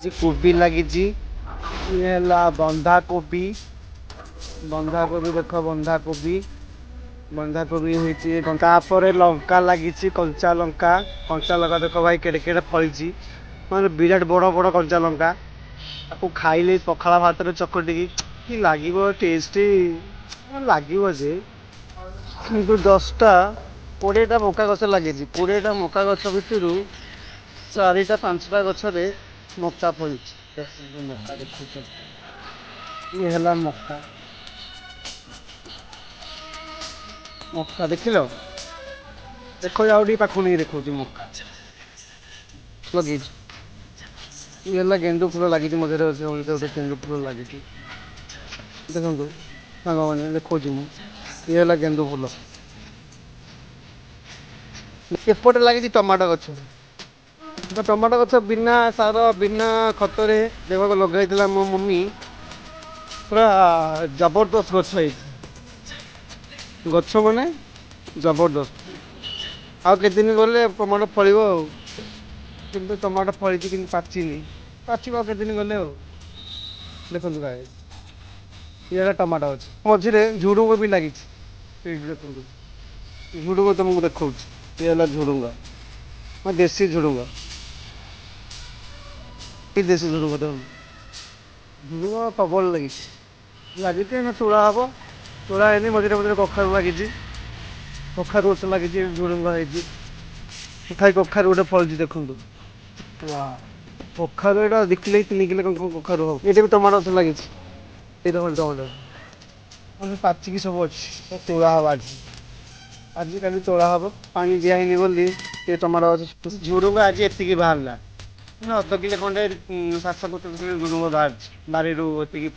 କୋବି ଲାଗିଛି। ଇଏ ହେଲା ବନ୍ଧାକୋବି। ବନ୍ଧାକୋବି ଦେଖ, ବନ୍ଧାକୋବି, ବନ୍ଧାକୋବି ହେଇଛି। ତାପରେ ଲଙ୍କା ଲାଗିଛି, କଞ୍ଚା ଲଙ୍କା। କଞ୍ଚା ଲଙ୍କା ଦେଖ ଭାଇ, କେଡ଼େ କେଡ଼େ ଫଳିଛି, ମାନେ ବିରାଟ ବଡ଼ ବଡ଼ କଞ୍ଚା ଲଙ୍କା। ତାକୁ ଖାଇଲେ ପଖାଳ ଭାତରେ ଚକଟିକି କି ଲାଗିବ ଟେଷ୍ଟ ଲାଗିବ ଯେ। କିନ୍ତୁ 10ଟା 20ଟା ମକା ଗଛ ଲାଗିଛି। 20ଟା ମକା ଗଛ ଭିତରୁ ଚାରିଟା ପାଞ୍ଚଟା ଗଛରେ ମକା ଫଳିଛି। ମକା ଦେଖୁଛ, ଇଏ ହେଲା ମକା। ମକା ଦେଖିଲ? ଦେଖ, ଆଉ ଟିକେ ପାଖକୁ ନେଇ ଦେଖଉଛି। ମକା ଲଗେଇଛି। ଇଏ ହେଲା ଗେଣ୍ଡୁ ଫୁଲ ଲାଗିଛି। ମଝିରେ ଅଛି ଗୋଟେ ଗେଣ୍ଡୁ ଫୁଲ ଲାଗିଛି। ଦେଖନ୍ତୁ ସାଙ୍ଗମାନେ, ଦେଖଉଛି ମୁଁ। ଇଏ ହେଲା ଗେଣ୍ଡୁ ଫୁଲ। ଏପଟେ ଲାଗିଛି ଟମାଟୋ ଗଛ। ଟମାଟୋ ଗଛ ବିନା ସାର, ବିନା ଖତରେ ଦେଖ ଲଗାଇଥିଲା ମୋ ମମି। ପୁରା ଜବରଦସ୍ତ ଗଛ ହେଇଛି। ଗଛ ମାନେ ଜବରଦସ୍ତ। ଆଉ କେତେ ଦିନ ଗଲେ ଟମାଟୋ ଫଳିବ। ଆଉ କିନ୍ତୁ ଟମାଟୋ ଫଳିଛି, କିନ୍ତୁ ପାଚିନି। ପାଚିବ ଆଉ କେତେ ଦିନ ଗଲେ। ଆଉ ଦେଖନ୍ତୁ ଭାଇ, ଇଏ ହେଲା ଟମାଟୋ ଗଛ। ମଝିରେ ଝୁଡ଼ୁଙ୍ଗ ବି ଲାଗିଛି। ଏଇଠି ଦେଖନ୍ତୁ ଝୁଡ଼ୁଙ୍ଗ, ତମକୁ ଦେଖାଉଛି। ଇଏ ହେଲା ଝୁଡ଼ୁଙ୍ଗ, ମାନେ ଦେଶୀ ଝୁଡ଼ୁଙ୍ଗ। ଏଇ ଦେଶୀ ଝୁଡ଼ୁଙ୍ଗ ଦେଖନ୍ତୁ। ଝୁଡ଼ୁଙ୍ଗ ପ୍ରବଳ ଲାଗିଛି। ଲାଗିଛି, ଏଇନା ତୋଳା ହବ, ତୋଳା ହେଇନି। ମଝିରେ ମଝିରେ କଖାରୁ ଲାଗିଛି। କଖାରୁ ଗଛ ଲାଗିଛି, ଝୁଡ଼ୁଙ୍ଗ ହେଇଛି। ଖାଇ କଖାରୁ ଗୋଟେ ଫଳିଛି, ଦେଖନ୍ତୁ। କଖାରୁ ଏଇଟା 2 କିଲୋ 3 କିଲୋ କଣ କଖାରୁ ହବ। ଏଇଟା ବି ଟମାଟୋ ଗଛ ଲାଗିଛି। ଏଇ ଦେଖନ୍ତୁ ଟମାଟୋ ମାନେ ପାଚିକି ସବୁ ଅଛି। ତୋଳା ହବ ଆଜି, ଆଜିକାଲି ତୋଳା ହବ। ପାଣି ଦିଆ ହେଇନି ବୋଲି ଏ ଟମାଟୋ ଗଛ। ଝୁଡ଼ୁଙ୍ଗ ଆଜି ଏତିକି ବାହାରିଲା, ମାନେ ଅଧ କିଲୋ ଖଣ୍ଡେ, 750 କିଲୋ ଝୁଡ଼ୁଙ୍ଗ ବାହାରିଛି ବାରିରୁ ଏତିକି।